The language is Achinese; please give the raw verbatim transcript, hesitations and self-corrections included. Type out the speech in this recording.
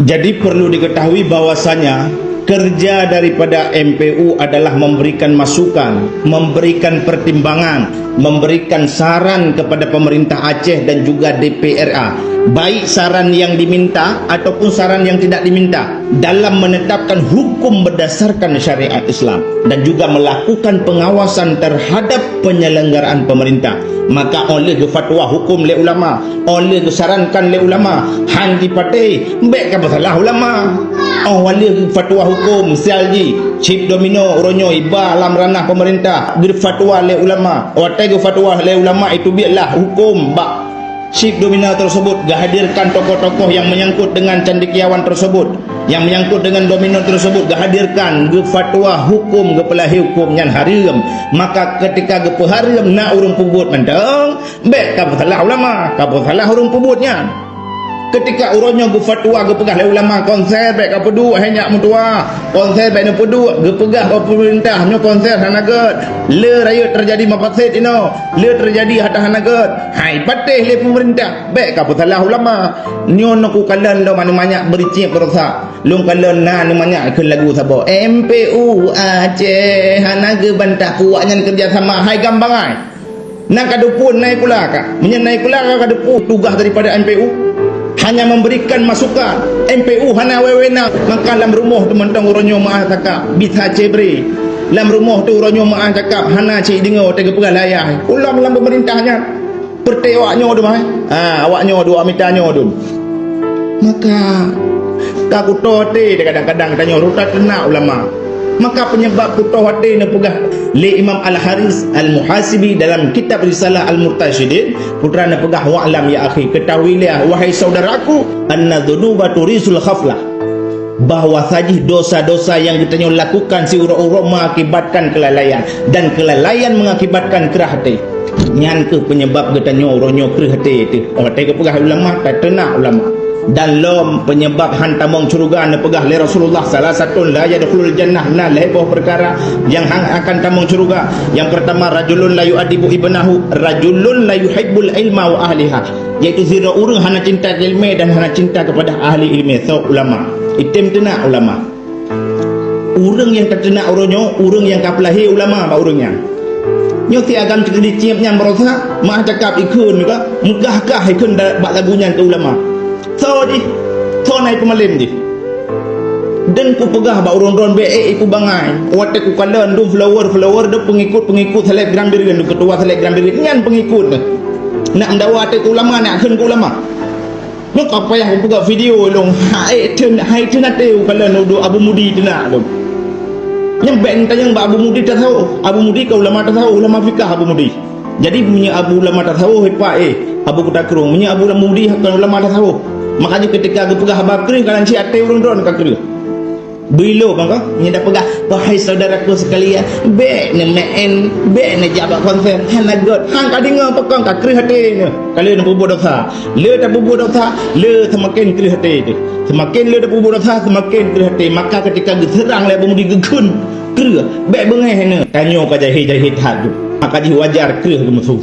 Jadi perlu diketahui bahwasanya kerja daripada M P U adalah memberikan masukan, memberikan pertimbangan, memberikan saran kepada pemerintah Aceh dan juga D P R A, baik saran yang diminta ataupun saran yang tidak diminta dalam menetapkan hukum berdasarkan syariat Islam dan juga melakukan pengawasan terhadap penyelenggaraan pemerintah. Maka óh lheueh geufatwa hukum lé ulama, óh lheueh geusarankan lé ulama, han jipatéh, bék ka peusalah ulama. Óh lheueh geufatwa hukum, sial jih, cit domino uroe nyoe iba lam ranah pemerintah, geufatwa lé ulama. Watée geufatwa lé ulama, iteubietlah hukum bak cit domino tersebut, geuhadirkan tokoh-tokoh yang menyangkut dengan cendekiawan tersebut, yang menyangkut dengan domino tersebut, geuhadirkan, geufatwa hukum, geupeulahé hukum nyan hareuem. Maka ketika geupeuhareuem na ureuëng peubuet mantong, bék ka peusalah ulama, ka peusalah ureuëng peubuet nyan. Ketika uroe nyoe geufatwa geupeugah lé ulama, konser bék ka peuduek, hai nyak meutuah, konser bék neupeuduek, geupeugah bak pemerintah nyoe konser hana gét, le rayeuk teujadi mafasid inoe, le teujadi hareuta hana gét, hai patéh lé pemerintah, bék ka peusalah ulama. Nyoe neuku kalon lom aneuk manyak beuriciek beurosak. Lôn kalon na aneuk manyak kheun lagu saboh, M P U Aceh hana geubantah, awaknyan kerjasama hai gambangai. Na ka deuphon na ikula ka. Meunyoe na ikula ka, ka deuphon tugaih daripada M P U hanya memberikan masukan. M P U hana wewenang. Maka lam rumoh teuh mantong uroe nyoe meu'ah cakap, bisa cebre. Lam rumoh teuh uroe nyoe meu'ah cakap, hana cit deungoe teuh geupeugah lé ayah. Ulôn lam pemerintah nyan. Peureuté awak nyoe dum, hai. Ha, awak nyoe dum, awak mita nyoe dum. Maka ka kutoh até kadang-kadang tanyoe rot tateunak ulama. Maka penyebab kutoh até neupeugah lé Imam Al-Haris Al-Muhasibi dalam kitab Risalah Al-Murtasyidin, putra neupeugah, "Wa'lam ya akhi, ketahuilah wahai saudaraku, anna dzunuba turisul khaflah." Bahwa sajih dosa-dosa nyang geutanyoe lakukan siuroe-uroe mengakibatkan kelalaian, dan kelalaian mengakibatkan keurah até. Nyan kheueh penyebab geutanyoe uroe nyoe kreueh até teuh. Watée geupeugah ulama, tateunak ulama. Dan lom penyebab han tamong syeuruga neupeugah lé Rasulullah, salah satu la yadkhulul jannah, na lhée boh peukara nyang han akan tamong syeuruga. Nyang peurtama, rajulun la yu'adibu ibnahu, rajulun la yuhibbul ilma wa ahliha. Yaitu sidroe ureuëng hana cinta keu ileumé dan hana cinta keupada ahli ileumé, soe ulama. Item teunak ulama. Ureuëng nyang tateunak uroe nyoe, ureuëng nyang ka peulahé ulama bak ureuëng nyan. Nyoe si agam ceukeudicéb nyan barosa, meu'ah cakap ikheun ka, meugah-gah ikheun da-, bak lagu nyan keu ulama. Soe jih? Soe na ipeumalém jih? Dan kupeugah bak ureuëng droen bék ék iku bangai. Watée kukalon dum follower-follower, dum pengikut-pengikut selebgram Bireuen, dum ketua selebgram Bireuen, nyan pengikut. Nak meudawa até keu ulama, nak kheun keu ulama. Nyoe ka payah kupeugah video lôn, hai theun, hai theun até kukalon udeb Abu Mudi teunak lôn. Nyan bék neutanyong bak Abu Mudi tasawuf. Abu Mudi ka ulama tasawuf, ulama fikah Abu Mudi. Jadi meunyoe Abu ulama tasawuf, ipak, eh, Abu Kuta Krueng. Meunyoe Abu Mudi kon ulama tasawuf. Makanya ketika geupeugah haba kreueh, ka langsai até ureuëng droen ka kreueh. Beuilô maka, nyan tapeugah, "Wahai saudaraku sekalian, bék neumeu'en, bék neujak bak konser, hana gét." Han ka deungoe pakon ka kreueh até nyoe. Ka lheueh neupeubuet dosa. Le tapeubuet dosa, le seumaken kreueh até teuh. Seumaken le tapeubuet dosa, seumaken kreueh até. Maka ketika geuseurang lé Abu Mudi geukheun kreueh, bék beungéh nyoe. Tanyoe ka jahé-jahé that tu. Maka jih wajar kreueh geumeusu.